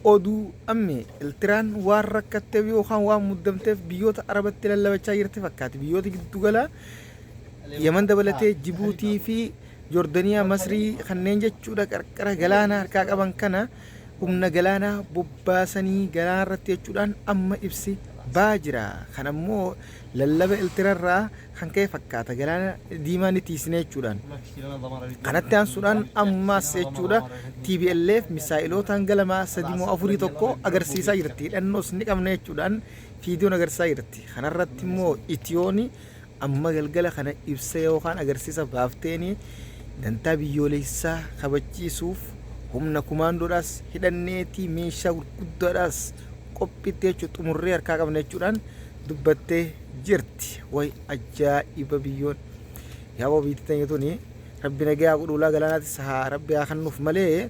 Oduu amme Eltiraan waan rakkatteef yookaan waan muddamteef biyyoota Arabatti lallabachaa jirti fakkaati. Biyyoota giddugalaa Yaman dabalatee Jibuutii fi Jordaniyaa, Masrii kanneen jechuudha qarqara galaanaa harkaa qaban kana humna galaanaa bobbaasanii galaana irratti jechuudhaan amma ibsi baa jira. Kan ammoo lallaba Eltirarraa kan ka'e fakkaata. Galaana Diimaa ni tiisne jechuudhaan. Kanatti aansuudhaan ammaas jechuudha TPLF misaa'iloota hanga lamaa sadii moo afurii tokko agarsiisaa jirti. Hidhannoos ni qabna jechuudhaan fiidiyoon agarsiisaa jirti. Kanarratti immoo Itiyooni amma galgala kana ibsa yookaan agarsiisa baafteeni dantaa biyyoolessaa kabachiisuuf humna kumaandoodhaas hidhanneetii meeshaa gurguddaadhaas qophiitti jechuun xumurree harkaa qabna jechuudhaan dubbattee jirti. Way ajaa'iba biyyoon. Yaaboo biitti teenya tuni rabbi nagayaa godhu ulaa galaanaatis haa rabbi haa kennuuf malee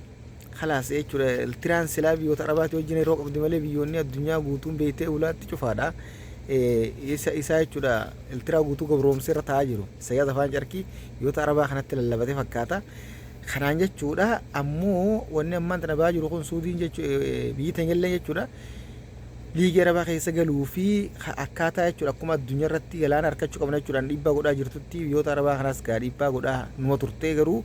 kalaas jechuudha. Iltiraan silaa biyyoota Arabaati wajjin yeroo qabdi malee biyyoonni addunyaa guutuun beektee ulaatti cufaadha. Isa isaa jechuudha iltiraa guutuu gabroomsee irra taa'aa jiru. Sayyaad afaan carkii biyyoota Arabaa kanatti lallabate fakkaata. Kanaan jechuudha ammoo wanni ammaan tana ba'aa jiru kun Suudiin jechuu biyyi teenya illee jechuudha. Liigii Arabaa keessa galuu fi akkaataa jechuudha akkuma addunyaa irratti galaana harkachuu qabna jechuudhaan dhiibbaa godhaa jirtutti biyyoota Arabaa kanaas gaa dhiibbaa godhaa numa turtee garuu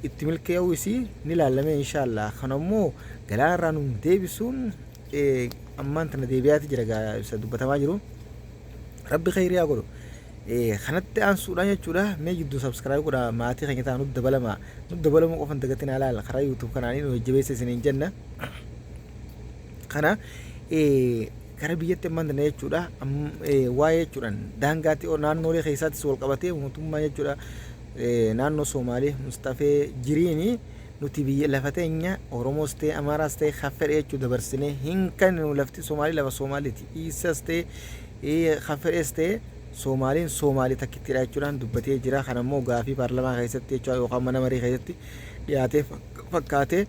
itti milkaa'uu isii ni laallamee inshaallah. Kan ammoo galaana irraa nuun deebisuun ammaan tana deebi'aati jira gaa ibsa dubbatamaa jiru. Rabbi khayrii haa godhu. Kanatti aansuudhaan jechuudha mee jidduu subscribe godhaa maatii keenya ta'a nutti dabalama nutti dabalamuu qofa hin dagatinaa laala karaa YouTube kanaanii nu jajjabeessa isiniin jenna. Kana gara biyyatti ammaan tana jechuudha waa'ee jechuudhaan daangaatti naannoolee keessaattis wal qabatee mootummaa jechuudha naannoo Soomaalee Mustafee Jiriini nuti biyya lafa teenya Oromoos ta'e Amaaraas ta'e kan fedhe jechuu dabarsinee hin kenninu lafti Soomaalii lafa Soomaaliiti Iisas ta'e kan fedhes ta'e Soomaaliin Soomaalii takkittiidha jechuudhaan dubbatee jira. Kana immoo gaafii paarlamaa keessatti jechuudha yookaan mana marii keessatti dhiyaatee fakkaatee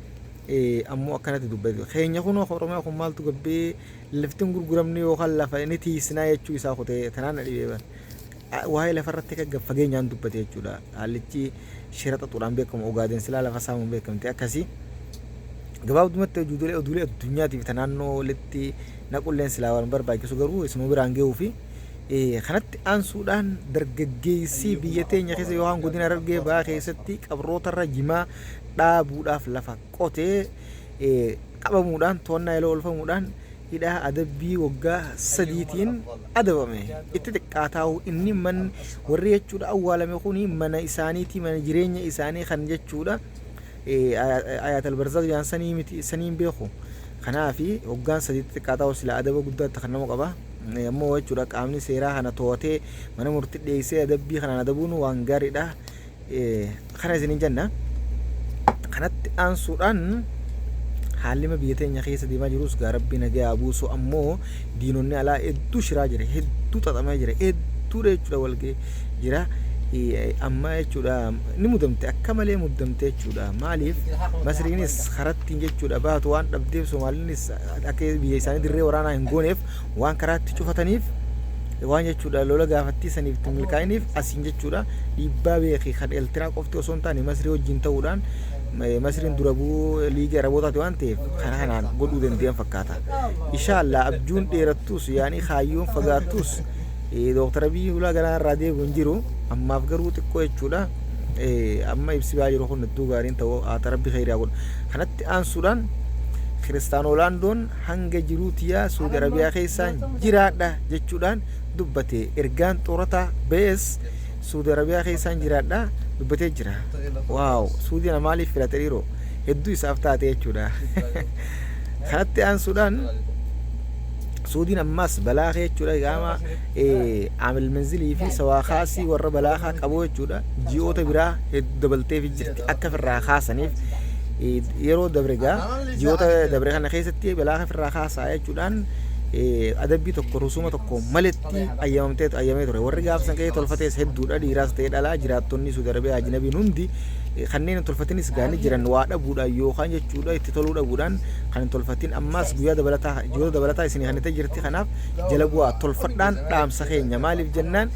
ammoo akkanatti dubbate. Keenya kun Oromiyaa kun maaltu gabbee lafti hin gurguramne yookaan lafa inni tiisnaa jechuu isaa kutee tanaan na dhibee ban. Waa'ee lafarratti akka gad fageenyaan dubbate jechuudha. Haallichi shira xaxuudhaan beekamu Ogaaden silaa lafa saamuun beekamte akkasii. Gabaabdumatti oduulee oduulee addunyaatiif ta naannoo walitti naqulleen silaa waan barbaachisu garuu isinuu biraan gahuu fi kanatti aansuudhaan dargaggeessi biyya teenya keessa yookaan godina Harargee Bahaa keessatti qabrootarra jimaa dhaabuudhaaf lafa qotee qabamuudhaan to'annaa yeroo oolfamuudhaan hidhaa adabbii waggaa sadiitiin adabame. Itti xiqqaataa'u inni man warri jechuudha awwaalame kuni mana isaaniitii mana jireenya isaanii kan jechuudha ayaat albarzak jaan sanii miti saniin beeku. Kanaafi waggaan sadiitti xiqqaataa'u sila adaba guddaatti kan nama qaba. Ammoo jechuudha qaamni seeraa kana to'atee mana murtii dhiyeessee adabbii kanaan adabuun waan gaariidha. Kana isinin jenna. Kanatti aansuudhaan haallima biyya teenya keessa deemaa jirus gaa rabbi nagayaa buusu ammoo diinonni alaa hedduu shiraa jira hedduu xaxamaa jira hedduudha jechuudha walga'ee jira amma jechuudha ni mudamte akka malee muddamte jechuudha maaliif masriinis karattiin jechuudha baatu waan dhabdeef somaaliinis akka biyya isaanii dirree waraanaa hin gooneef waan karaatti cufataniif waan jechuudha lola gaafattii saniif itti milkaa'iniif asiin jechuudha dhiibbaa beeki kan Eltiraa qofti osoo hin taane Masrii wajjin ta'uudhaan Masriin dura bu'uu liigii Arabootaati waan ta'eef kana kanaan godhuu danda'an fakkaata. Inshaallah abjuun dheerattus yaanii kaayyoon fagaattus Dooktar Abiyyi ulaa galaana irraa deebi'u hin jiru ammaaf garuu xiqqoo jechuudha. Amma ibsi ba'aa jiru kun hedduu gaariin ta'uu haata rabbi kheyrii haa godhu. Kanatti aansuudhaan Kiristaanoo Olaandoon hanga jiruu tiyaa Suudi Arabiyaa keessaan jiraadha jechuudhaan dubbate. Ergaan xoorataa ba'es Suudi Arabiyaa keessaan jiraadha dubbatee jira. Waaw Suudii ana maaliif filate dhiiroo hedduu isaaf taate jechuudha. Kanatti aansuudhaan Suudiin ammaas balaa kee jechuudha qaama Aamil Manzilii fi Sawaakaasii warra balaa kaa qabu jechuudha ji'oota biraa hedduu dabalteefi jirti akka firraa kaasaniif yeroo dabre gaa ji'oota dabre kana keessatti balaa ofirraa kaasaa jechuudhaan adabbii tokko rusuma tokko maletti ayyamamtee ayyamee ture warri gaaf san keessa tolfatees hedduudha dhiiraas ta'ee dhalaa jiraattonni Suudi Arabiyaa ajnabiin hundi kanneen hin tolfatinis gaanii jiran waa dhabuudhaan yookaan jechuudha itti toluu dhabuudhaan kan hin tolfatin ammaas guyyaa dabalataa ji'oota dabalataa isinii kan itti jirti kanaaf jala bu'aa tolfadhaan dhaamsa keenya maaliif jennaan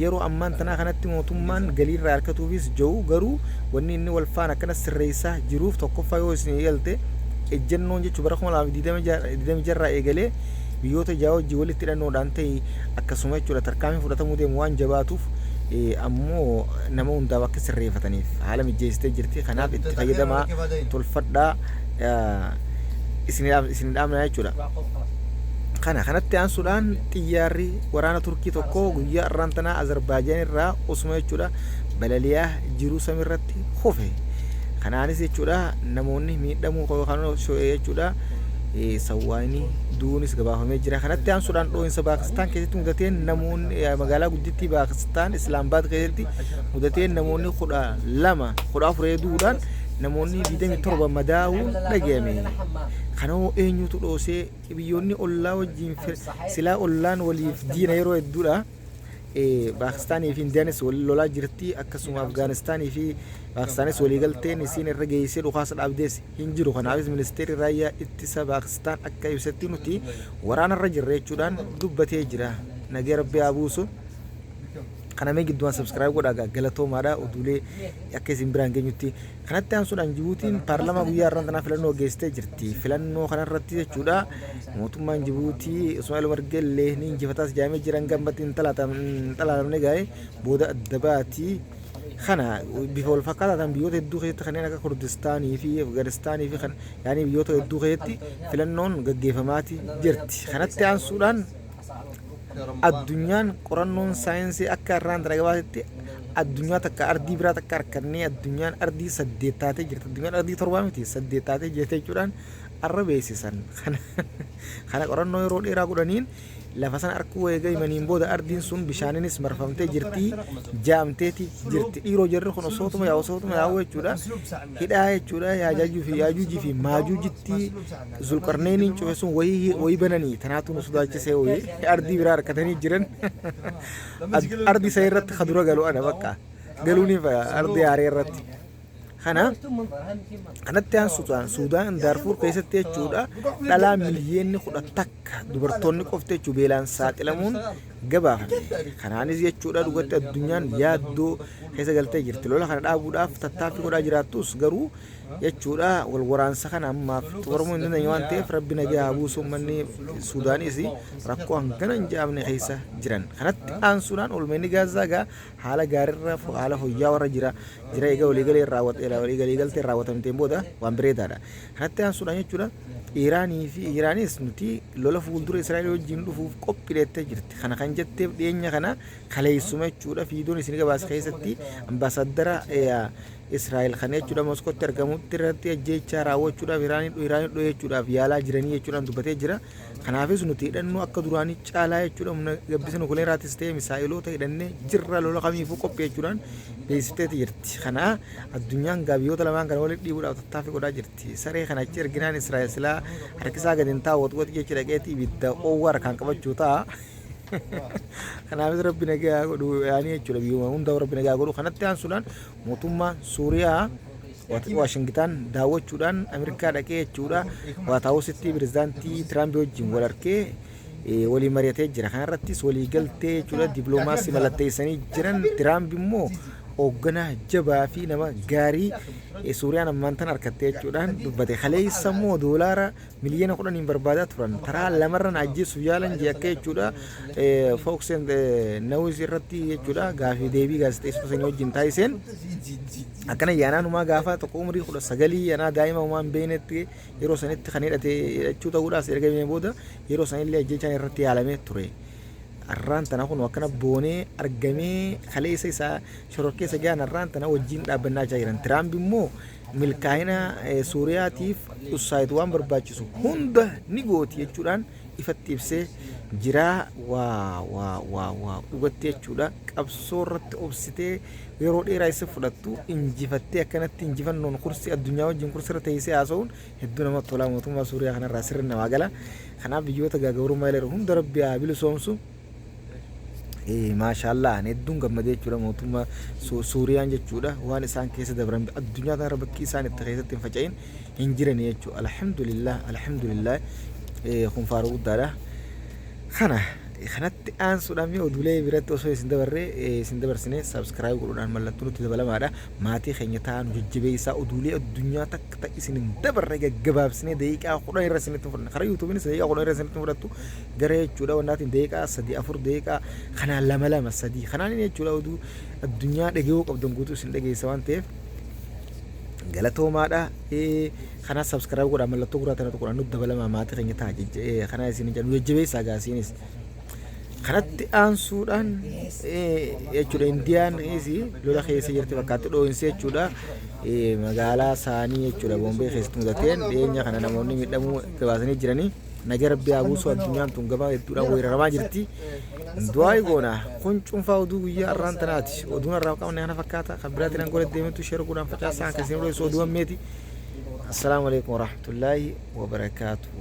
yeroo ammaan tanaa kanatti mootummaan galii irraa argatuufis jiru garuu wanni inni wal faana akkana sirreessaa jiruuf tokkoffaa yoo isin galte Ejjennoon jechuun bara 2026 irraa eegalee biyyoota jaha wajjin walitti hidhannoodhaan ta'e akkasuma jechuudha tarkaanfii fudhatamuu deemu waan jabaatuuf ammoo nama hundaaf akka sirreeffataniif haala mijjeessitee jirti. Kanaaf itti fayyadamaa tolfadhaa isin dhaamna jechuudha. Kana kanatti aansuudhaan xiyyaarri waraana Turkii tokko guyyaa arraan tanaa Azerbaajaan irraa osuma jechuudha balali'aa jiruu samiirratti kufe. Kanaanis jechuudha namoonni miidhamuu yookaan jechuudha sawwaayini du'uunis gabaafamee jira. Kanatti aansuudhaan dhoo'insa Paakistaan keessatti mudateen namoonni magaalaa guddittii Paakistaan Islaambaad keessatti mudateen namoonni 12 14 du'uudhaan namoonni 27 madaa'uun dhaga'ame. Kanoo eenyutu dhoosee biyyoonni ollaa wajjin silaa ollaan waliif diina yeroo hedduudha. Paakistaanii fi Indiyaanis wal lolaa jirti akkasuma Afgaanistaanii fi Paakistaanis waliigalteen isiin irra geessee dhukaasa dhaabdees hin jiru. Kanaafis ministeerri raayyaa ittisa Paakistaan akka ibsetti nuti waraanarra jirra jechuudhaan dubbatee jira. Nagee rabbi haa buusu. Kana mee gidduudhaan subscribe godhaa galatoomaadha oduulee akka isin biraan geenyutti. Kanatti aansuudhaan Jibuutiin paarlaamaa guyyaa har'aan tanaa filannoo gaggeessitee jirti. Filannoo kanarratti jechuudha mootummaan Jibuutii Ismaa'eel Umar Gellee ni injifataas jaamee jiran gambatti hin xalaalamne gaa'e booda adda baati. Kana bifa wal fakkaataatiin biyyoota hedduu keessatti kanneen akka Kurdistaanii fi Afgaanistaanii fi kan yaani biyyoota hedduu keessatti filannoon gaggeeffamaati jirti. Kanatti aansuudhaan addunyaan qorannoon saayinsii akka irraan tana gabaasetti addunyaa takka ardii biraa takka harkannee addunyaan ardii saddeet taatee jirti. Addunyaan ardii torbaa miti saddeet taatee jirti jechuudhaan arra beeksisan. Kana qorannoo yeroo dheeraa godhaniin lafa sana arkuu eega himaniin booda ardiin sun bishaaninis marfamtee jirti jaamteeti jirti. Dhiiroo jarri kun osootuma yaa'u osootuma yaa'u jechuudha. Hidhaa jechuudha yaajaajuu fi yaajuujii fi maajuujitti Zulqarneeniin cufe sun wayii wayii bananii tanaatu nu sodaachisee wayii ardii biraa harkatanii jiran ardii isa irratti ka dura galu ana bakka galuu ni fa'a ardii haaree irratti. Kana kanatti aansuudhaan Suudaan Daarfuur keessatti jechuudha dhalaa miliyoonni 11 dubartoonni qofti jechuu beelaan saaxilamuun gabaafame. Kanaanis jechuudha dhugatti addunyaan yaaddoo keessa galtee jirti. Lola kana dhaabuudhaaf tattaaffii godhaa jiraattus garuu jechuudha wal waraansa kana ammaaf xumuramuu hin dandeenye waan ta'eef rabbi nagaa haa buusu uummanni Suudaanis rakkoo hangana hin jedhamne keessa jiran. Kanatti aansuudhaan oolmeenni Gaazaa gaa haala gaariirra haala fooyya'aa warra jira jira egaa waliigalee waliigalteen raawwatamteen booda waan bareedaadha. Kanatti aansuudhaan jechuudha Iiraanii fi Iiraanis nuti lola fuuldura Israa'el wajjin dhufuuf qophiileettee jirti. Kana kan jetteef dhiyeenya kana kaleessuma jechuudha fiidoon isin gabaase keessatti ambaasaaddara Israa'el kana jechuudha Moskootti argamutti irratti ajjeechaa raawwachuudhaaf Iraanii dho'eechuudhaaf yaalaa jiranii jechuudhaan dubbatee jira. Kanaafis nuti hidhannoo akka duraanii caalaa jechuudha humna gabbisa nukuleeraatis ta'e misaa'iloota hidhannee jirra lola kamiifuu qophii jechuudhaan beeksifteeti jirti. Kana addunyaan gaa biyyoota lamaan kana walitti dhiibuudhaaf tattaaffii godhaa jirti. Saree kana achi erginaan Israa'el silaa harkisaa gadi hin taa'u waxwaxi jechi dhaqeeti ibidda oowwaa harkaan qabachuu ta'a. Kanaafis rabbi nagaa godhu yaanii jechuudha biyyuma hundaa rabbi nagaa godhu kanatti aansuudhaan mootummaan Suuriyaa Waashingitaan daawwachuudhaan Ameerikaa dhaqee jechuudha Waayit Haawusitti pirezidaantii Tiraamp wajjin wal arkee waliin mari'atee jira. Kanarrattis walii galtee jechuudha dippiloomaasii mallatteessanii jiran Tiraamp immoo hoogganaa jabaa fi nama gaarii Suuriyaan ammaan tan arkatte jechuudhaan dubbate. Kaleessa immoo doolaara miliyoona 10n barbaadaa turan taraa lamarra na ajjeesuuf yaalan jee akka jechuudha Fox and News irratti jechuudha gaafii deebii gaazexeessota sanii wajjin taasiseen akkana yaanaanumaa gaafa tokko umrii 19 yanaa daa'ima homaa hin beeknetti yeroo sanitti kan hidhate hidhachuu ta'uudhaas erga himee booda yeroo sanillee ajjeechaan irratti yaalamee ture. Arraan tana kun akkana boonee argamee kaleessa isaa shororkeessa gahan arraan tana wajjin dhaabbannaa jiran. Tiraamp immoo milkaa'ina Suuriyaatiif USAID waan barbaachisu hunda ni gooti jechuudhaan ifatti ibsee jira. Waa waa waa waa dhugatti jechuudha. Qabsoo irratti obsitee yeroo dheeraa isa fudhattu injifattee akkanatti injifannoon kursii addunyaa wajjin kursii irra teessee haasa'uun hedduu namatti tola. Mootummaa Suuriyaa kanarraa sirri namaa gala. Kanaaf biyyoota gaagabrummaa ilaalu hunda rabbi haa bilisoomsu. Maashaallah ani hedduun gammadee jechuudha mootummaa Suuriyaan jechuudha waan isaan keessa dabran addunyaa kanarra bakki isaan itti keessatti hin faca'in hin jirani jechuudha. Alhamdulillah alhamdulillah kun faaruu guddaadha. Kana Kanatti aansuudhaan mee oduulee biratti osoo isin dabarree isin dabarsine, subscribe godhuudhaan mallattoo nutti dabalamaadha. Maatii keenya ta'aa, nu jajjabeessaa. Oduulee addunyaa takka takka isin hin dabarre gaggabaabsinee daqiiqaa 10 irra isinitti fudhanna. Karaa YouTubeiinis daqiiqaa 10 irra isinitti fudhattu gara jechuudha. Wannaatiin daqiiqaa 3, 4 daqiiqaa kanaan, lama, lama, sadii kanaan inni jechuudha oduu addunyaa dhaga'uu qabdan guutuu isin dhageessa waan ta'eef galatoomaadha. Kanaaf subscribe godhaa, mallattoo gurraa tana tuquudhaan nutti dabalamaa, maatii keenya ta'a. Kanaa isin jedhu, nu jajjabeessaa gaasiinis. Kanatti aansuudhaan jechuudha Indiyaanis lola keessa jirti fakkaatti. Dhoohinsi jechuudha magaalaa isaanii jechuudha Boombee keessatti mudateen dhiyeenya kana namoonni miidhamuu gabaasanii jiranii. Naga Rabbi haa buusu. Addunyaan tun gabaa hedduudhaan weeraramaa jirti. Du'aa goona. Kun cuunfaa oduu guyyaa har'aan tanaati. Oduun har'aaf qabne kana fakkaata. Kan biraatiin hanga walitti deemutu share godhaan facaasaa kan isin oduu ammeeti. Assalaamu alaikum warahmatullaahi wabarakaatuhu.